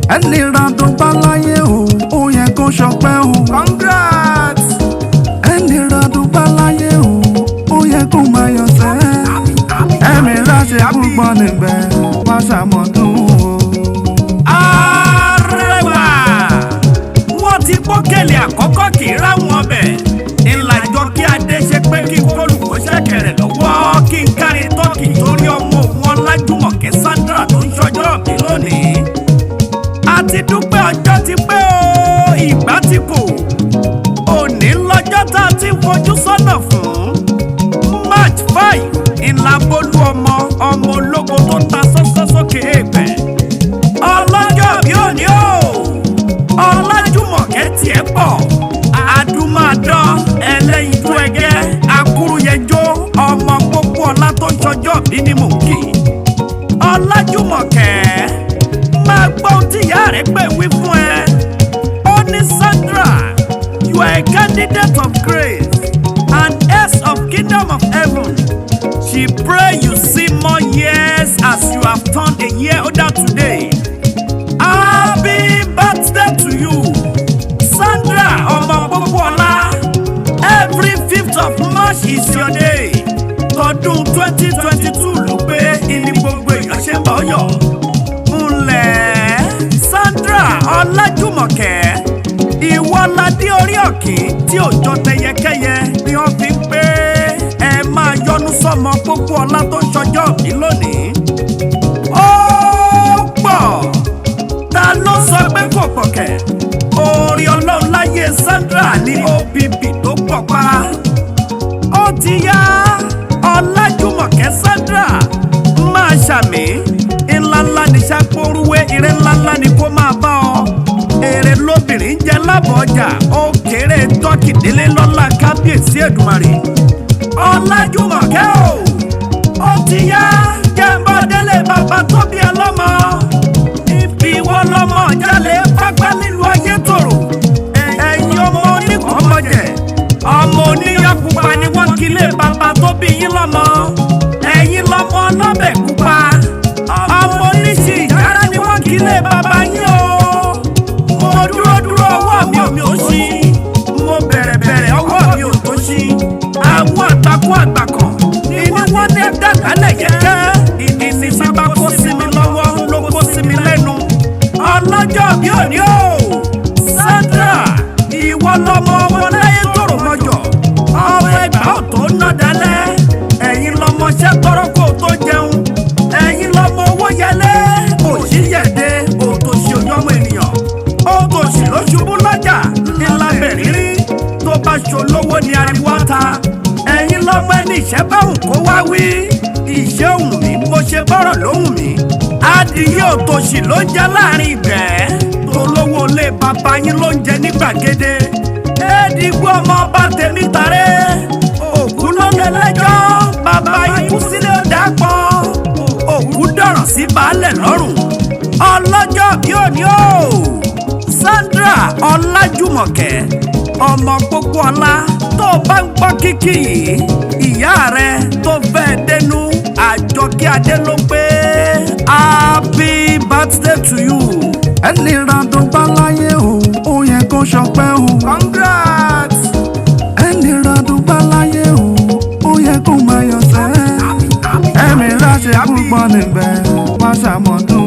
Ẹni radùn bá láyé o, ó yẹ kó ṣọpẹ́ o. Congrats! Ẹni radùn bá láyé o, ó yẹ kó máa yọ̀ sẹ́. Ẹ̀mí ráṣẹ púpọ̀ níbẹ̀, wá ṣàmọ̀dún o. Arẹwà! Wọ́n ti gbókèlè àkọ́kọ́ kì í ráwọn ọbẹ̀. Ìlàjọ kí Adé ṣe pé kí n kólùkó ṣẹ̀kẹ̀rẹ̀ lọ́wọ́ kí n kárí tọ́kì torí ọmọ òun Ọlájúmọ̀kẹ́ Sandra tó ń ṣọjọ́ mi lónìí. A ti dúpẹ́, ọjọ́ ti pé o, ìgbà ti kò. Òní lọ́jọ́ tá a ti ń fojú sọ́nà fún. March 5 ìlàbólú ọmọ ọmọ ológo tó ta sọ́sọ́ sókè èèpẹ̀. Ọlọ́jọ́ bí òní o, Ọlájúmọ̀kẹ́ tiẹ̀ pọ̀, àdùmàdán ẹlẹ́yinjú ẹgẹ́ akúrúyẹjọ́ ọmọ pópó ọlá tó ń ṣọjọ́ bí ni mò ń kì. Ọlájúmọ̀kẹ́, máa gbọ́ ohun tí ìyá rẹ̀ pè wí fún ẹ. Ó ní, "Sandra, you are a candidate of grace and heirs of kingdom of heaven. She pray you see more years as you have turned a year older today. Happy birthday to you, Sandra ọmọ Pópóọlá. Every 5th of March is your day. Tọdún 2022 ló pé ìní gbogbo èèyàn ṣe ń bọ̀ yọ̀. Ńlẹ̀ Sandra Ọlájúmọ̀kẹ́, ìwọ ládé orí ọ̀kín tí òjò tẹyẹkẹyẹ ni wọ́n fi ń pé ẹ máa yọnu sọmọ Pópóọlá tó ń ṣọjọ́ bí lónìí. Ó pọ̀, ta ló sọ pé kò pọ̀ kẹ̀? Orí Ọlọ́run láyé Sandra ní OPP tó pọ̀ pa. Ó ti yá, Ọlájúmọ̀kẹ́ Sandra, máa ṣàmì ńláńlá ní ṣàpòrúwé, ire ńláńlá ni kó máa bá ọ. Èrè lóbìnrin jẹ lábọ̀ ọjà, ó kéré tọ́kì délé lọ́la kábíyèsí Èdùmàrè. Ọlájúmọ̀kẹ́ o, ó ti yá, jẹ́nbọ́ délé bàbá tó bí ẹ lọ́mọ. Ibi wọn lọ́mọ jálè fagbá nílùú Ayétòrò. Ẹ̀yin ọmọ oníkọ̀ọ́mọ̀jẹ̀, ọmọ oníyọ̀ pupa ni wọ́n kílé bàbá tó bí yín lọ́mọ. Ẹ̀yin lọ́mọ ọlọ́bẹ̀ pupa, ọmọ oníṣì ìjára ni wọ́n kílé bàbá yín o. Mo dúró dúró, ọwọ́ mi ò mi ò ṣí. Mo bẹ̀rẹ̀ bẹ̀rẹ̀, ọwọ́ mi ò tó ṣí. Àwọn àgbàkún àgbàkàn ni wọ́n ní dàgbálẹ̀ yẹ́kẹ́. Ìdí ni bàbá kó sí mi lọ́wọ́ ló kó sí mi lẹ́nu. Ọlọ́jọ́ bí òní o, Sandra, ìwọ lọmọ wọn láyé tòrò mọjọ, ọmọ ẹgbàá ò tó ná dalẹ̀. Ẹ̀yin lọmọṣẹ́ tọrọ kó tó jẹun. Ẹ̀yin lọmọ owó yẹlé òṣìyẹ̀dẹ òtòṣì òyọmọ ènìyàn òtòṣì ló ṣubú lọ́jà ńlá bẹ̀rírí tó bá ṣolówó ní ariwo ta. Ẹ̀yin lọmọ ẹni ìṣẹ́ báwùn kó wá wí ìṣe òhùn mi, mo ṣe bọ́rọ̀ lóhùn mi. Adìyẹ òtòṣì ló ń jẹ láàrin ìgbẹ́, tolówó ilé bàbá yín ló ń jẹ ní gbàgede. Éèdìgbò ọmọ ọba tèmi tàrẹ́ òkú ló ń lẹ́jọ́ bàbá ikú sílé ó dàpọ̀ òkú dọ̀ràn sí baálẹ̀ lọ́rùn. Ọlọ́jọ́ bí òní o, Sandra Ọlájúmọ̀kẹ́ ọmọ Pópóọlá, tó o bá ń gbọ́ kíkì yìí, ìyá rẹ tó fẹ́ dénú Àjọkẹ́ Adé ló pé happy birthday to you. Ẹni radùn bá láyé o, ó yẹ kó ṣọpẹ́ o. Congrats! Ẹni radùn bá láyé o, ó yẹ kó máa yọ̀ sẹ́. Ẹ̀mí ráṣẹ púpọ̀ níbẹ̀, wá ṣàmọ̀dún.